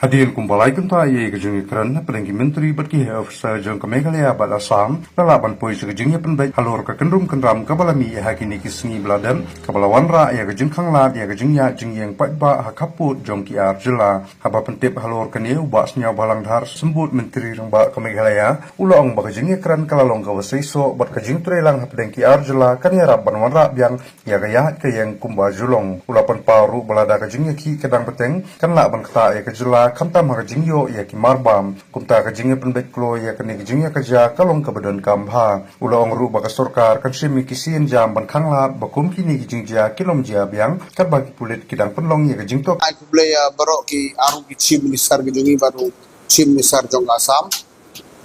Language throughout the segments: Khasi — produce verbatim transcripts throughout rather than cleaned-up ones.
Hadien kumba lai kynta ïa ka jingïakren hapdeng ki myntri bad ki heh officer jong ka Meghalaya bad Assam, la lah ban poi sha ka jingïapynbeit halor ka kynrum kynram kaba la mih ha kine ki sngi ba la dep, kaba la wanrah ïa ka jingkhanglad ïa ka jingïaid jingïeng paidbah ha khappud jong ki ar jylla. Haba pyntip halor kane, u Bah Sniawbhalang Dhar, Symbud Myntri Rangbah ka Meghalaya, u la ong ba ka jingïakren ka la long kaba seisoh bad ka jingtreilang hapdeng ki ar jylla kan ïarap ban wanrah biang ïa ka ïaid ka ïeng kumba ju long. U la pynpaw ruh ba lada ka jingïakhih ka dang bteng, kan lah ban ktah ïa ka jylla, khamtam ha ka jingïoh ïa ki marbam. Kumta ka jingïapynbeit kloi ïa kane ka jingïakajia ka long kaba donkam bha. U la ong ruh ba ka sorkar kan shim ïa ki sienjam ban khanglad ba kum kine ki jingjia kin ym jia biang, katba ki pulit ki dang pynlong ïa ka jingtop. Ai khublei ïa baroh ki, arngut ki Chief Minister ki jong ngi bad u Chief Minister jong ka Assam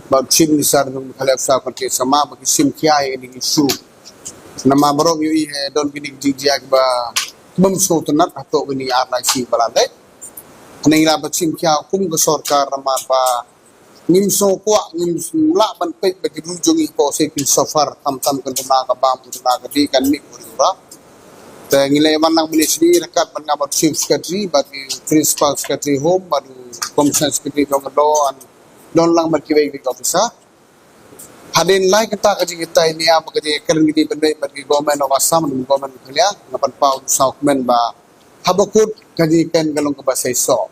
bad Chief Minister jong Meghalaya South Country Assam ba ki shim khia ïa kine ki issue. Namar baroh ngi ïohi hi don kine ki jingjia kiba bym sngewtynnat hato kine ar lai sngi ba la dep. Hangne ngi la ban shim khia kum ka sorkar namar ba ngim sngewkwah, ngim lah ban peit ba ki briew jong ngi hapoh sha kin suffer tam tam, kan duna ka bam, kan duna ka dih, kan mih uri ura. Te ngi la wan lang mynne shini ryngkat bad nga bad Chief Secretary bad ki Principal Secretary Home bad u Commissioner Secretary jong ka law, and don lang bad kiwei kiwei ki officer. Hadien lai kynta ka jingïatai nia ba ka jingïakren ka dei ban beit bad ki Government of Assam, Government of Meghalaya, nga pynpaw u sngewkmen ba haba kut ka jingïakren ka long kaba seisoh.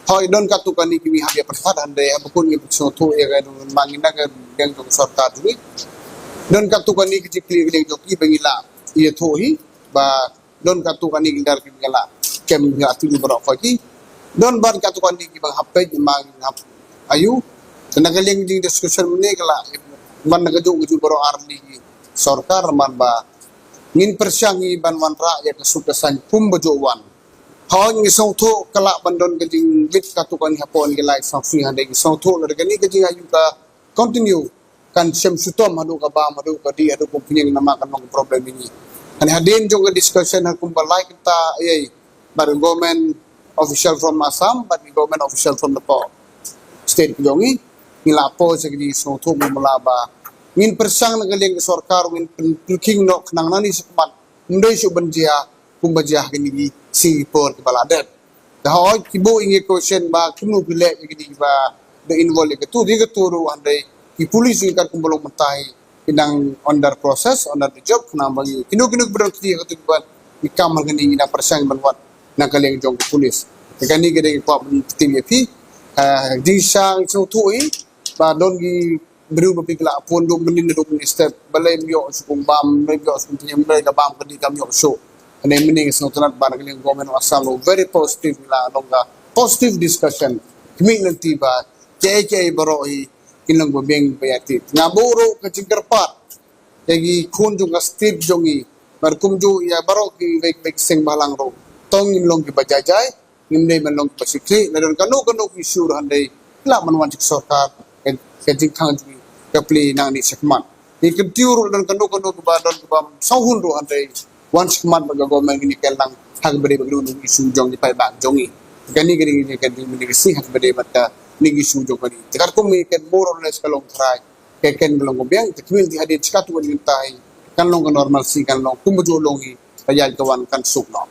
Hooid, don katto katne ki mih hap ïa pyrkhat, hynrei haba kut ngi pynsngewthuh ïa ka, don ma ngi na ka liang jong sorkar jong ngi, don katto katne ki jingkylli ka liang jong ki ba ngi lah ïathuh hi ba don katto katne ki lar ki ba la kem ïa tu baroh ki. Don ban katto katne ki ba hap peit ma ngi hap ïohi. Te na ka liang jing discussion mynne ka la ban na ka juh ka juh baroh ar tylli ki sorkar man ba ngin pyrshang hi ban wanrah ïa ka suk ka saiñ kum ba juh wan. Hooid, ngi sngewthuh ka lah ban don ka jingmit katto katne hapoh ki lai sawphew, hynrei ngi sngewthuh lada kane ka jingïohi ka continue kan shem shitom haduh ka bam, haduh ka dih, haduh ka pynïeng, namar kan long problem ïa ngi. Hangne hadien jong ka discussion ha kumba lai kynta ïa bad government official from Assam bad government official from the po-, state ka jong ngi, ngi la poi sha ka jingsngewthuh ba ngin pyrshang na ka liang ka sorkar, ngin pynkhih noh khnang nangne shakhmat ym dei shuh ban jia kumba jia ha kine ki sngi por kiba la dep. Te hooid, ki buh ïa ngi question ba kumno phi leh ïa kine kiba da involve ïa katu, ïa katu ruh, hynrei ki police ngi katkum ba long mynta hi ki dang under process, under the job, khnang ba ngi kino kino kiba don kti ha katu kiba ngi kam ha kane ngi dang pyrshang ban wad na ka liang jong ki police. Te kane ka dei ka kwah ban kti ïa phi. Ah, jingsngewthuh hi ba don ki briew ba phi la pun dum mynnin dum mynnin step, balei ym ïoh shuh kum bam, balei ym ïoh shuh kum pynïeng, balei ka bam ka dih kam ïoh shuh. Kane mynnin ka sngewtynnat ba na ka liang government of Assam long very positive, la long ka positive discussion. Khmih lynti ba kiei kiei baroh hi kin long ba biang ba ïa ti. Nga buh ruh ka jingkyrpad ïa ki khun jong ka state jong ngi, bad kumjuh ïa baroh kiwei kiwei ki seng bhalang ruh, to ngin long kiba jai jai, ngim dei ban long kiba shakri. La don kano kano ki issue ruh, hynrei lah ban wan sha ka sorkar, ka, ka jingkhang jong ngi ka plie nangne shakhmat. Ngi kyntiew ruh la don kano kano kiba don kiba sngewhun ruh, hynrei wan shakhmat bad ka government, ngin ïakren lang ha kaba dei ba kano kano ki issue jong ki paidbah jong ngi. Kane ka dei ka jingkren mynne ka sngi ha kaba dei bad kane ka issue jong kane. Te katkum ngi ïakren more or less ka long tharai ka ïakren ka long kaba biang, te khmih lynti hadien shikatto katne mynta hi kan long ka normalcy, kan long kumba juh long hi, ka ïaid ka wan kan suk noh.